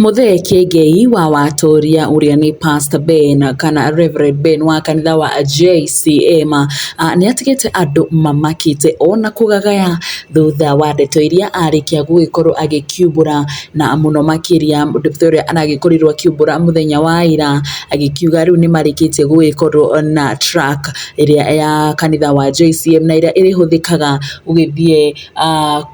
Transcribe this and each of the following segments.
Mũthee Kĩengei wa Watoria ũrĩa nĩ Pastor Ben kana Reverend Ben wa kanitha wa JCM nĩ atigĩte andũ mamakĩte ona kũgagaya thutha wa ndeto iria arĩkia gũgĩkorwo agĩkiumbũra, na mũno makĩria ndeto ĩrĩa aragĩkorirwo akiumbũra mũthenya wa ira, agĩkiuga rĩu nĩ marĩkĩtie gũgĩkorwo na truck ĩrĩa ya kanitha wa JCM na ĩrĩa ĩrĩhũthĩkaga gũgĩthiĩ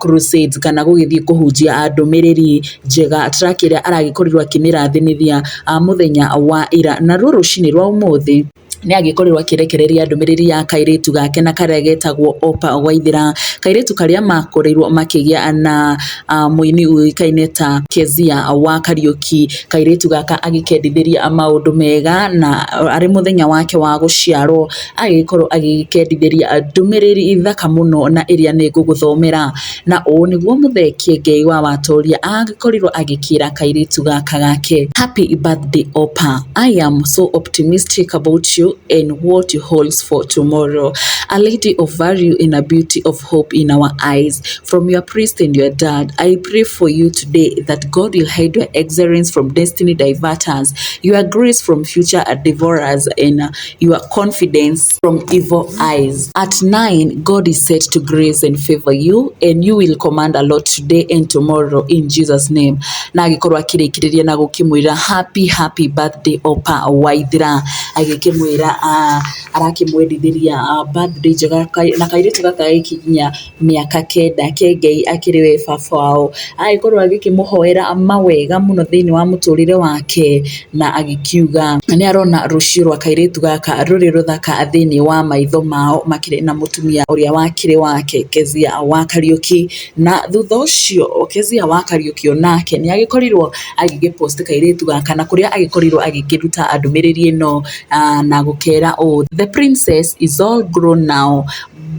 crusades kana gũgĩthiĩ kũhunjia ndũmĩrĩri njega, truck ĩrĩa aragĩkorirwo akĩmĩrathimithia mũthenya wa ira. Naruo rũcinĩ rwa ũmũthĩ nĩ agĩkorirwo akĩrekereria ndũmĩrĩri ya kairĩtu gake na karĩa getagwo Opa Waithera, kairĩtu karĩa makorirwo makĩgĩa na mũini ũĩkaine ta Kezia wa Kariũki. Kairĩtu gaka agĩkendithĩria maũndũ mega na arĩ mũthenya wake wa gũciarwo agĩkorwo agĩkendithĩria ndũmĩrĩri thaka mũno na ĩrĩa nĩ ngũgũthomera. Na ũũ nĩguo Mũthee Kĩengei wa Watoria agĩkorirwo agĩkĩra kairĩtu gaka gake: Happy birthday, Opa. I am so optimistic about you and what you holds for tomorrow. A lady of value and a beauty of hope in our eyes. From your priest and your dad, I pray for you today that God will hide your excellence from destiny diverters, your grace from future devourers, and your confidence from evil eyes. At 9, God is set to grace and favor you, and you will command a lot today and tomorrow in Jesus' name. Na agĩkorwo akĩrĩkĩrĩria na gũkĩmwĩra happy happy birthday, Opa Waithera, agĩkĩmwĩra arakĩmwendithĩria birthday njega na kairĩtu gaka gagĩkinyia mĩaka 9. Kĩengei akĩrĩ we baba wao, agĩkorwo agĩkĩmũhoera mawega mũno thĩinĩ wa mũtũrĩre wake, na agĩkiuga nĩ arona rũciũ rwa kairĩtu gaka rũrĩ rũthaka thĩinĩ wa maitho mao makĩrĩ na mũtumia ũrĩa wakĩrĩ wake, Kezia wa Kariũki. Na thutha ũcio Kezia wa Kariũki onake nĩ agĩkorirwo agĩgĩpost kairĩtu gaka, na kũrĩa agĩkorirwo agĩkĩruta ndũmĩrĩri ĩno na gũkera ũũ: "The princess is all grown now.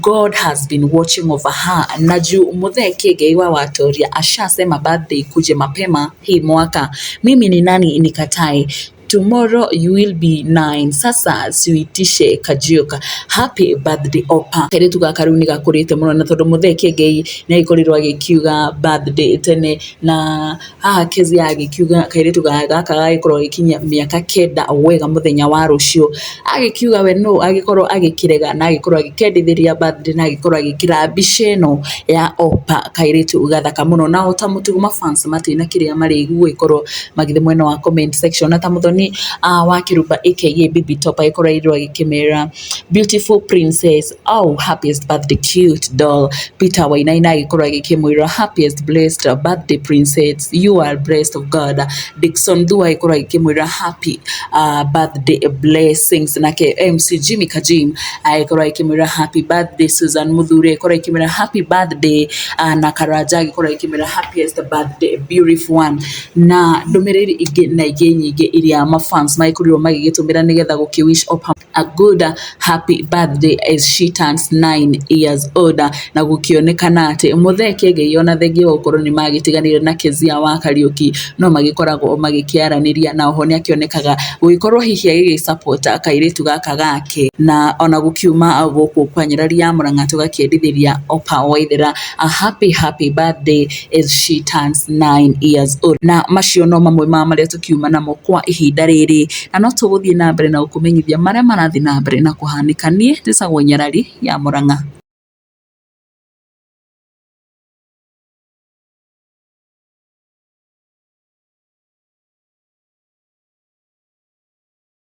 God has been watching over her." Na juu Muthee Kĩengei wa Watoria ashasema birthday ikuje mapema hii mwaka, mimi ni nani nikatae? Tomorrow you will be 9. Sasa siuitishe kajuka. Happy birthday, Opa." Kairĩtu gaka rĩu nĩ gakũrĩte mũno, na tondũ Muthee Kĩengei nĩ agĩkorirwo agĩkiuga birthday tene, na haha Kezia agĩkiuga kairĩtu gaka gagĩkorwo gagĩkinyia mĩaka 9 wega mũthenya wa rũciũ, agĩkiuga we no agĩkorwo agĩkĩrega, na agĩkorwo agĩkendithĩria birthday, na agĩkorwo agĩkĩra mbica ĩno ya Opa, kairĩtu gathaka mũno. Na o ta mũtugo mafans matirĩ na kĩrĩa marĩ gũgĩkorwo magĩthiĩ mwena wa comment section, na ta Mũthoni wa Kĩrumba aka Bibi Top agĩkorwo arirwo agĩkĩmera, "Beautiful princess, oh, happiest birthday, cute doll." Peter Wainaina agĩkorwo agĩkĩmwĩra, "Happiest blessed birthday, princess, you are blessed of God." Dickson Thua agĩkorwo agĩkĩmwĩra, "Happy birthday, blessings." Nake MC Jimmy Kajim agĩkorwo agĩkĩmwĩra, "Happy birthday." Susan Muthuri agĩkorwo agĩkĩmwĩra, "Happy birthday." Na Karanja agĩkorwo agĩkĩmwĩra, "Happiest birthday, beautiful one." Na ndũmĩrĩri ingĩ na ingĩ nyingĩ iria mafans magĩkorirwo magĩgĩtũmĩra nĩgetha gũkĩ wish Opa a good happy birthday as she turns 9 years old. Na gũkĩonekana atĩ Mũthee Kĩengei ona thengia wa gũkorwo nĩ magĩtiganire na Kezia wa Kariũki, no magĩkoragwo magĩkĩaranĩria, na oho nĩ akĩonekaga gũgĩkorwo hihi agĩgĩ support kairĩtu gaka gake. Na ona gũkiuma gũkũ kwa Nyarari ya Mũrang'a, tũgakĩendithĩria Opa Waithera a happy happy birthday as she turns 9 years old. Na macio no mamwe ma marĩa tũkiuma namo kwa ihinda rĩrĩ, na no tũgũthiĩ na mbere na gũkũmenyithia marĩa marathiĩ na mbere na kũhanĩka. Niĩ njĩtagwo Nyarari ya Mũrang'a.